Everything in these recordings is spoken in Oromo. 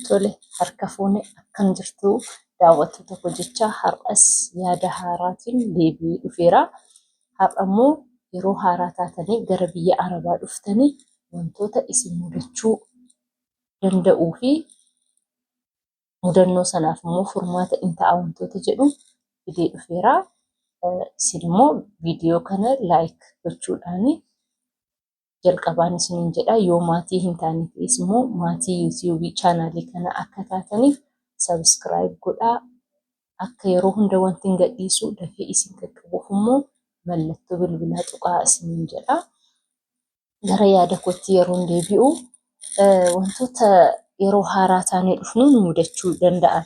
Tole, harka fuune, akkam jirtu daawwattoota koo jecha har'as yaada haaraatiin deebi'ee dhufeera. Har'a immoo yeroo haaraa taatanii gara biyya Arabaa dhuftanii wantoota isin mudachuu danda'uu fi mudannoo sanaaf immoo furmaata in ta'a wantoota jedhu fidee dhufeera. Isin immoo viidiyoo kana like gochuudhaan jalqabaan isiniin jedha. Yoo maatii hin taane ta'es immoo maatii YouTube chaanaalii kana akka taataniif subscribe godhaa. Akka yeroo hunda wanti hin gadhiisu dafee isin qaqqabuuf immoo mallattoo bilbilaa tuqaa isiniin jedha. Gara yaada kootti yeroon deebi'u, wantoota yeroo haaraa taanee dhufnu nu mudachuu danda'an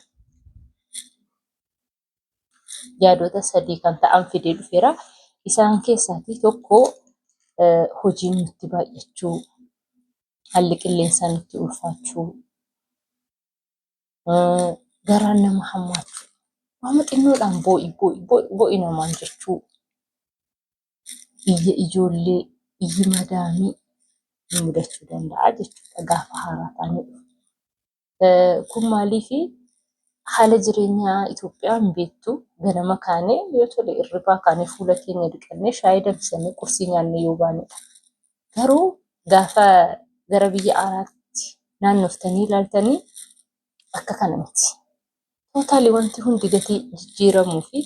yaadota sadii kan ta'an fidee dhufeera. Isaan keessaatii tokko hojiin nutti baay'achuu, haalli qilleensaa nutti ulfaachuu, garaan nama hammaachuu, waama xinnoodhaan boo'i boo'i boo'i boo'i namaan jechuu, iyya ijoollee, iyyi madaamii nu mudachuu danda'a jechuudha gaafa haaraa taanee dhufnu. Kun maaliifi? Haala jireenyaa Itoophiyaa hin beektu. Ganama kaanee yoo tole irribaa kaanee fuula keenya dhiqannee shaayii danfisannee qursii nyaannee yoo baanedha. Garuu gaafa gara biyya alaatti naannoftanii ilaaltanii akka kana miti. Totally wanti hundi gatii jijjiiramuu fi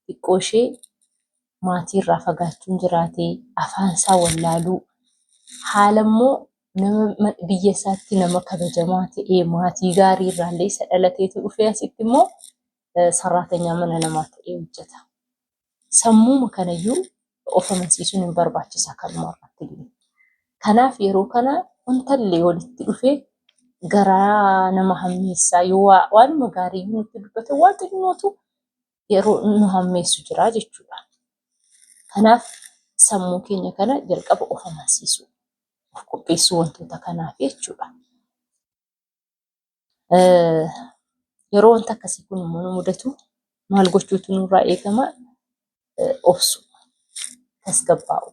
xiqqoo ishee maatii irraa fagaachuun jiraate, afaan isaa wallaaluu, haala immoo nama biyya isaatti nama kabajamaa ta'ee maatii gaarii irraallee isa dhalateetu dhufee asitti immoo sarraatanyaa mana namaa ta'ee hojjeta. Sammuuma kanayyuu of amansiisuun hin barbaachisa kanuma irratti illee. Kanaaf yeroo kana wanta illee walitti dhufee garaa nama hammeessaa, yoo waanuma gaarii nutti dubbate waan xinnootu yeroo nu hammeessu jira jechuudha. Kanaaf sammuu keenya kana jalqaba of amansiisuu, of qopheessuu wantoota kanaaf jechuudha. Yeroo wanta akkasii kun immoo nu mudatu maal gochuutu nurraa eegama? Obsuu, tasgabbaa'uu.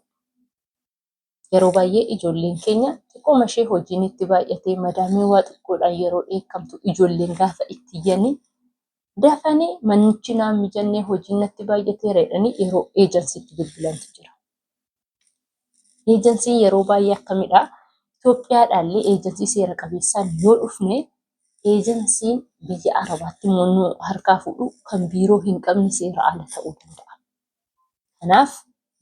Yeroo baay'ee ijoolleen keenya xiqqooma ishee hojiin itti baay'atee madaamii waa xiqqoodhaan yeroo dheekkamtu, ijoolleen gaafa itti iyyanii dafanii manichi naan mijannee hojiin natti baay'ateera jedhanii yeroo eejansiitti bilbilantu jira. Eejansiin yeroo baay'ee akkamidha? Itoophiyaadhaallee eejansii seera qabeessaan yoo dhufne, eejansiin biyya Arabaatti immoo nu harkaa fuudhu kan biiroo hin qabne seera ala ta'uu danda'a. Kanaaf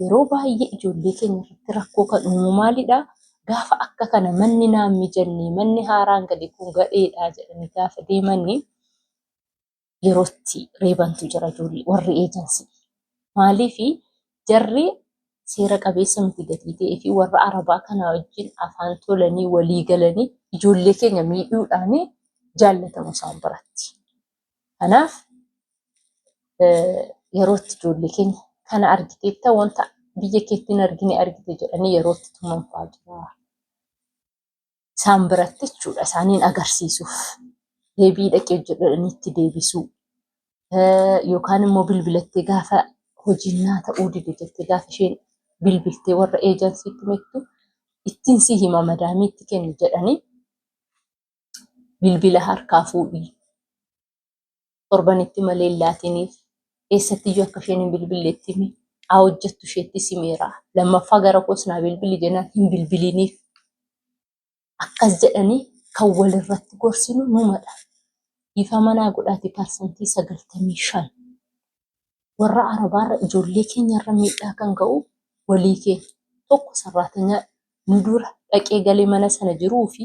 yeroo baay'ee ijoollee keenya irratti rakkoo kan uumu maalidha? Gaafa akka kana manni naan mijanne, manni haaraan gadi kun gadheedha jedhanii gaafa deemanii yerootti reebantu jira ijoollee warri eejansii. Maaliifi? Jarri seera qabeessa miti gatii ta'ee fi warra Arabaa kana wajjin afaan tolanii walii galanii ijoollee keenya miidhuudhaan jaallatamu isaan biratti. Kanaaf yerootti ijoollee keenya kana argiteetta, wanta biyya keetti hin argine argite jedhanii yerootti tuman fa'aa jira. Isaan biratti jechuudha, isaaniin agarsiisuuf deebii dhaqee hojjedhanii itti deebisuu, yookaan immoo bilbilattee gaafa hojiin naa ta'uu dide jettee gaafa isheen bilbiltee warra eejansiitti mettu, ittiin si hima madaamiitti kenni jedhanii bilbila harkaa fuudhii torbanitti malee hin laatiniif, eessattiyyuu akka isheen hin bilbilletti himi, haa hojjettu isheetti simeera, lammaffaa gara koos naa bilbili jennaan hin bilbiliniif akkas jedhanii kan walirratti gorsinu numadha. Ifa manaa godhaati, 95% warra Arabaarra ijoollee keenyarra miidhaa kan ga'u walii keenya, tokko sarraatanyaa nu dura dhaqee galee mana sana jiruu fi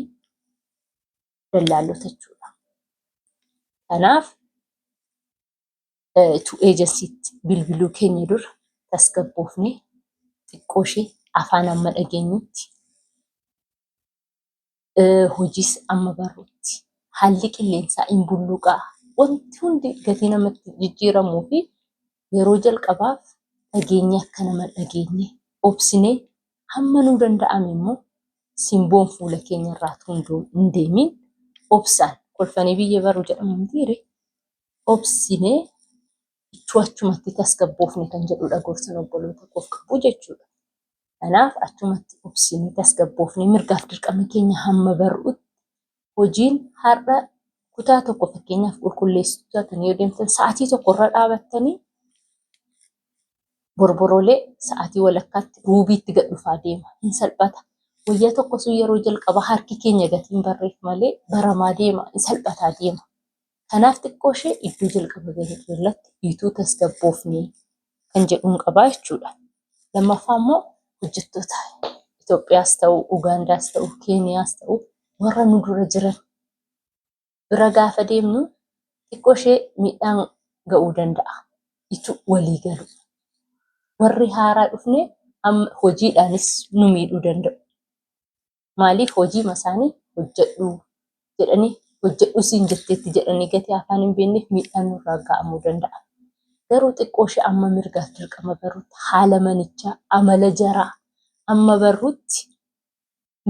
dallaalota jechuudha. Kanaaf eejansiitti bilbiluu keenya dura tasgabboofnee xiqqoo ishee afaan amma dhageenyutti, hojiis amma barrutti, haalli qilleensaa hin bulluqaa, wanti hundi gatii namatti jijjiiramuu fi yeroo jalqabaaf dhageenye akka nama dhageenye obsinee hamma nuu danda'ame immoo simboon fuula keenya irraa hin deemin obsaan kolfanii biyya baru jedhamu mitiire, obsinee ichuu achumatti tasgabboofne kan jedhudha gorsan obboloota koof qabu jechuudha. Kanaaf achumatti obsinee tasgabboofne mirgaaf dirqama keenya hamma barruutti hojiin har'a Kutaa tokko fakkeenyaaf qulqulleessituu taatanii yoo deemtan sa'aatii tokko irra dhaabattanii borboroolee sa'aatii walakkaatti ruubiitti gad dhufaa deema. Hin salphata. Wayyaa tokko sun yeroo jalqabaa harki keenya gatiin barreef malee baramaa deema. Hin salphataa deema. Kanaaf xiqqoo ishee iddoo jalqaba gahe irratti ituu tasgabboofne kan jedhuun qabaa jechuudha. Lammaffaa immoo hojjettoota Itoophiyaas ta'u, Ugaandaas ta'u, Keeniyaas ta'u warra nu dura jiran bira gaafa deemnu xiqqoo ishee miidhaan ga'uu danda'a. Itu walii galu. Warri haaraa dhufne amma hojiidhaanis nu miidhuu danda'u. Maaliif hojiima isaanii hojjedhu jedhanii hojjedhu siin jetteetti jedhanii gatii afaan hin beekneef miidhaan nurraa ga'amuu danda'a. Garuu xiqqoo ishee amma mirgaaf dirqama barrutti haala manichaa amala jaraa amma barrutti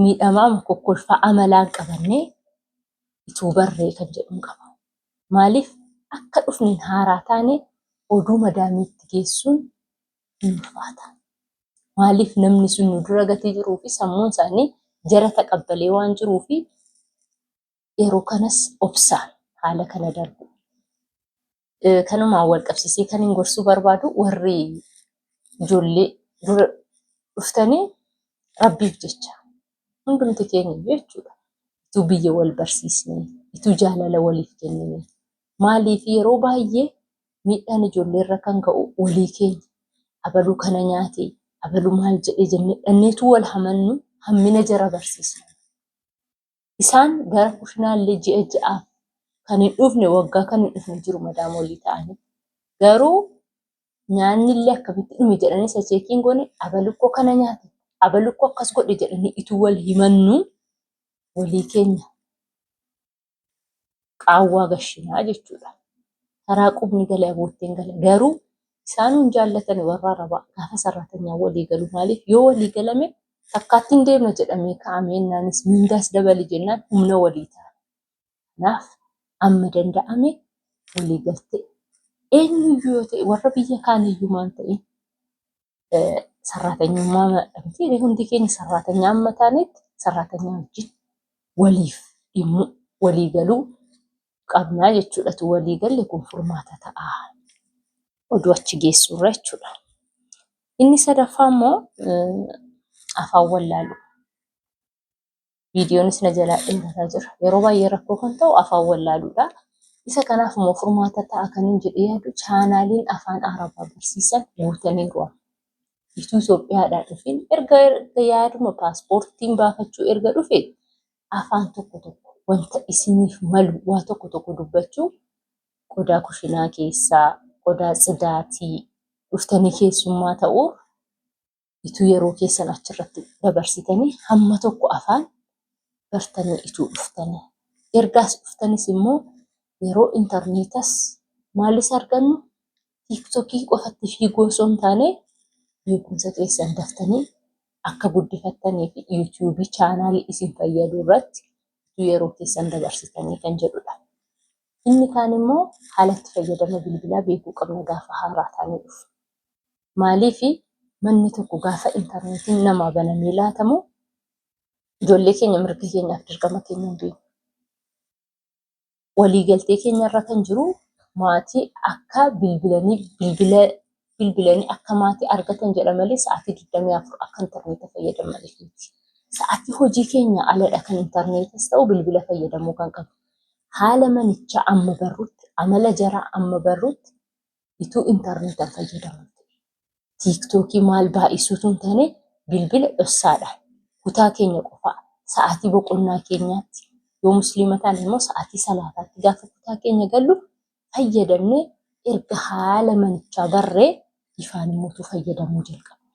miidhamaa kokkolfaa amalaan qabannee ituu barree kan jedhuun qaba. Maaliif akka dhufneen haaraa taane oduu madaamiitti geessuun hin ulfaata. Maaliif namni sun nu dura gatii jiruu fi sammuun isaanii jara taqabbalee waan jiruu fi yeroo kanas obsaan haala kana darbu. Kanumaan wal qabsiisee kan hin gorsuu barbaadu warri ijoollee dura dhuftanii rabbiif jecha hundumti keenya jechuudha. Ituu biyya wal barsiisne, ituu jaalala waliif kennine. Maaliif yeroo baay'ee miidhaan ijoollee irra kan ga'u walii keenya. Abaluu kana nyaate, abaluu maal jedhe jennee dhanneetu wal hamannu hammina jara barsiisna. Isaan gara kushinaallee ji'a ji'aaf kan hin dhufne waggaa kan hin dhufne jiru madaamolii ta'anii. Garuu nyaanni illee akkamitti dhume jedhanii isa cheekiin goone abalukkoo kana nyaate abalukkoo akkas godhe jedhanii ituu wal himannu walii keenya qaawwaa gashinaa jechuudha. Karaa qubni gale abootteen gala. Garuu isaan hin jaallatan warra arabaa gaafa sarratanyaan walii galu maaliif yoo walii galame takkaatti hin deemna jedhamee kaa'amee innaanis mindaas dabali jennaan humna walii ta'a. Kanaaf amma danda'ame walii galtee eenyuyyuu yoo ta'e warra biyya kaaniyyuu maan ta'in sarraatanyummaa miti hundi keenya sarraatanyaa amma taanetti sarraatanyaa wajjin waliif dhimmu walii galuu qabnaa jechuudha. Tu walii galle kun furmaata ta'a. Oduu achi geessurra jechuudha. Inni sadaffaa immoo afaan wallaaluu. Viidiyoonis na jalaa dheerataa jira. Yeroo baay'ee rakkoo kan ta'u afaan wallaaluudha. Isa kanaaf immoo furmaata ta'a kan hin jedhee yaadu chaanaaliin afaan Arabaa barsiisan guutaniiru amma. Ituu Itoophiyaadhaa dhufin erga erga yaaduma paaspoortiin baafachuu erga dhufe afaan tokko tokko wanta isiniif malu waa tokko tokko dubbachuu qodaa kushinaa keessaa qodaa tsidaatii dhuftanii keessummaa ta'uu ituu yeroo keessan achirratti dabarsitanii hamma tokko afaan bartanii ituu dhuftanii. Ergaas dhuftanis immoo yeroo intarneetas maalis argannu tiiktokii qofatti fiiguu osoo hin taane beekumsa keessan daftanii akka guddifattanii fi yuutuubii chaanaalii isin fayyadu irratti ituu yeroo keessan dabarsitanii kan jedhudha. Inni kaan immoo haala itti fayyadama bilbilaa beekuu qabna gaafa haaraa taanee dhufu. Maaliif manni tokko gaafa intarneetiin namaa banamee laatamu ijoollee keenya mirga keenyaaf dirqama keenya hin beeknu. Waliigaltee keenya irra kan jiru maatii akka bilbilanii bilbila bilbilanii akka maatii argatan jedha malee sa'aatii 24 akka intarneeta fayyadamaniif miti. Sa'aatii hojii keenya aladha kan intarneetas ta'u bilbila fayyadamuu kan qabu. Haala manichaa amma barrutti amala jaraa amma barrutti ituu intarneetaan fayyadaman ta'e. Tiiktookii maal baay'isuutu hin taane bilbila dhossaadhaan kutaa keenya qofaa sa'aatii boqonnaa keenyaatti yoo musliima taane immoo sa'aatii salaataatti gaafa kutaa keenya gallu fayyadamnee erga haala manichaa barree ifaan immoo fayyadamuu jalqabna.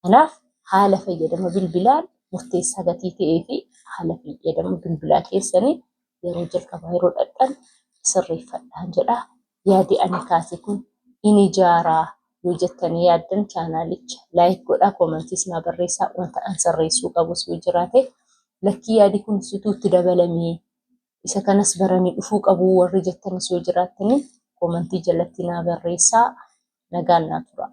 Kanaaf haala fayyadama bilbilaan murteessaa gatii ta'ee fi haala fayyadama bilbilaa keessanii yeroo jalqabaa yeroo dhaqxan sirreeffadhaan jedha. Yaadi ani kaase kun in ijaaraa yoo jettanii yaaddan chaanaalicha like godhaa koomantiis naa barreessaa wanta an sirreessuu qabus yoo jiraate lakkii yaadi kun situu itti dabalamee isa kanas baranii dhufuu qabu warri jettanis yoo jiraattanii koomantii jalatti naa barreessaa nagaan naa turaa.